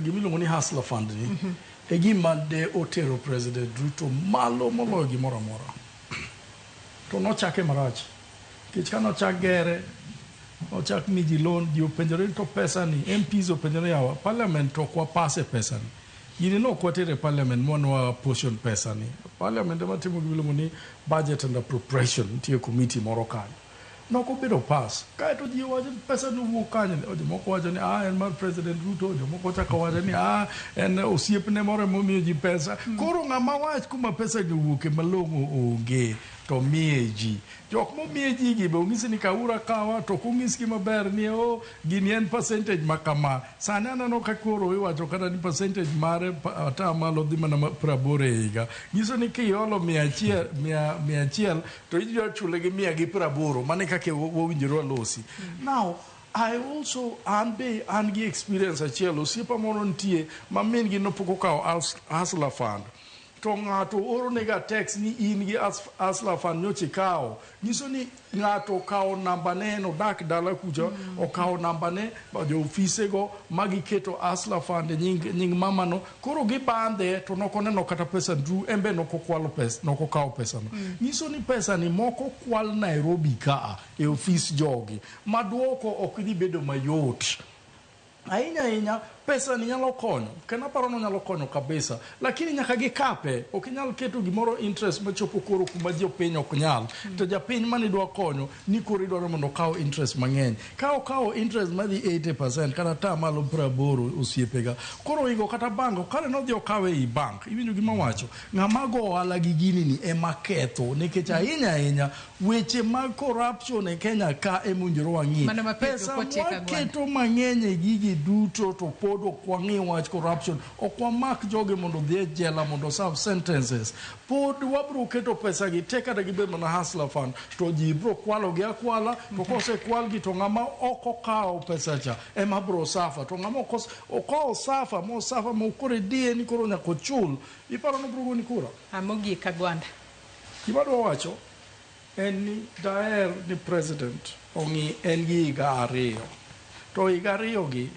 Gima iluongo ni Hustler Fund ni e gima de otero President Ruto malo moloyo gimoro amora. To nochake marach. Nikech ka nochak gere, ochak mi ji loan, ji openjore ni to pesa ni, MPs openjore yawa, parliament to ok wapase pesa ni. Gini ne ok watere e parliament ma nwa portion pesa ni. Parliament ema timo gima iluongo ni budget and appropriation, nitie committee moro kanyo. Nok obedo pass. Kaeto ji owacho ni pesa ni owuok kanye. Jomoko wacho ni ah, en mar President Ruto, jomoko chako wacho ni ah, en osiepne moro emomiyo ji pesa. Koro ng'ama wach kuma pesa ni owuoke malong'o onge to miye ji. Jok momiye ji gi be onyisi ni kawuru akawa to ok onyisgi maber ni oh, gini en percentage ma kama. Sani aneno ka koro iwacho kata ni percentage mare ata malo dhi mana 80 e higa. Nyiso ni kiolo 100, 100 to idwa chule gi 180. Mano e kaka wawinjore walosi. Now, I also an be an gi experience achiel. Osiepa moro nitie ma min gi nopok okawo Hustler Fund. To ng'ato oro nega text ni in gi Hustler Fund nyocha ikawo. Nyiso ni ng'ato okawo namba ne en odak dala kucha, okawo namba ne jo ofise go ma giketo Hustler Fund e nying mama no. Koro gibandhe to nok oneno kata pesa ndru, en be nok okwalo pesa, nok okawo pesa no. Nyiso ni pesa ni moko kwal Nairobi ka e ofis jogi. Ma duoko ok dhi bedo mayot. Ahinya ahinya pesa ni nyalo konyo kendo aparo ni onyalo konyo kabisa, lakini nyaka gikape. Ok inyal keto gimoro interest machopo koro kuma jopiny ok nyal to japiny mane idwa konyo ni koro idwaro mondo okaw interest mang'eny. Ka okawo interest madhi 80% kata ata malo 80 osiepega, koro oingo kata bank kare nodhi okawe ei bank. Iwinjo gima awacho? Ng'ama go ohala gi gini ni ema ketho nikech ahinya ahinya weche mag corruption e Kenya ka ema owinjore wang'i. Mano mapiyo Pesa kwatieko Agwanda. mwaketo mang'eny e gigi duto to pod ok wang'i wach corruption. Ok wamak jogi mondo odhi e jela mondo serve sentences. Pod wabro keto pesa gi te kata gibed mana Hustler Fund to ji bro kwalo gi akwala to kosekwal gi to ng'ama ok okawo pesa cha ema bro suffer. To ng'ama ok okawo suffer mo suffer mo koro idiye ni koro nyaka ochul, iparo ni obro goni kura? Mogik Agwanda. Gima adwa wacho en ni daher ni president ong'i en gi higa 2 to higa 2 gi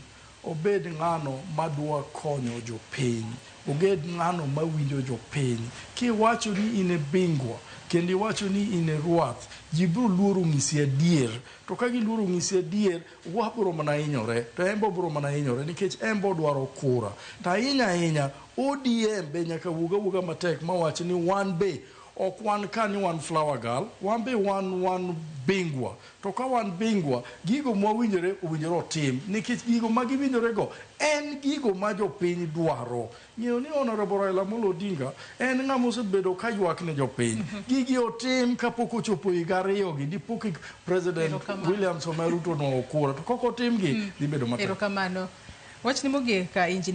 obed ng'ano madwa konyo jopiny, obed ng'ano mawinjo jopiny. Kiwacho ni in e bingwa kendo iwacho ni in e ruath, ji biro luoro ng'isi adier. To ka giluoro ng'isi adier, wabro mana hinyore to en be obro mana hinyore nikech en be odwaro kura. To ahinya ahinya ODM be nyaka wuog awuoga matek mawach ni wan be ok wan ka ni wan flower girl, wan be wan bingwa. To ka wan bingwa, gigo mwawinjore owinjore otim nikech gigo ma giwinjore go en gigo ma jopiny dwaro. Ng'eyo ni Honorable Raila Amolo Odinga en ng'ama osebedo ka ywak ne jopiny. Gigi otim kapok ochopo higa 2 gi dipo ka President William Samoei Ruto onwang'o kura. To kok otimgi, dhi bedo matek. Erokamano. Wachni mogik, Engineer.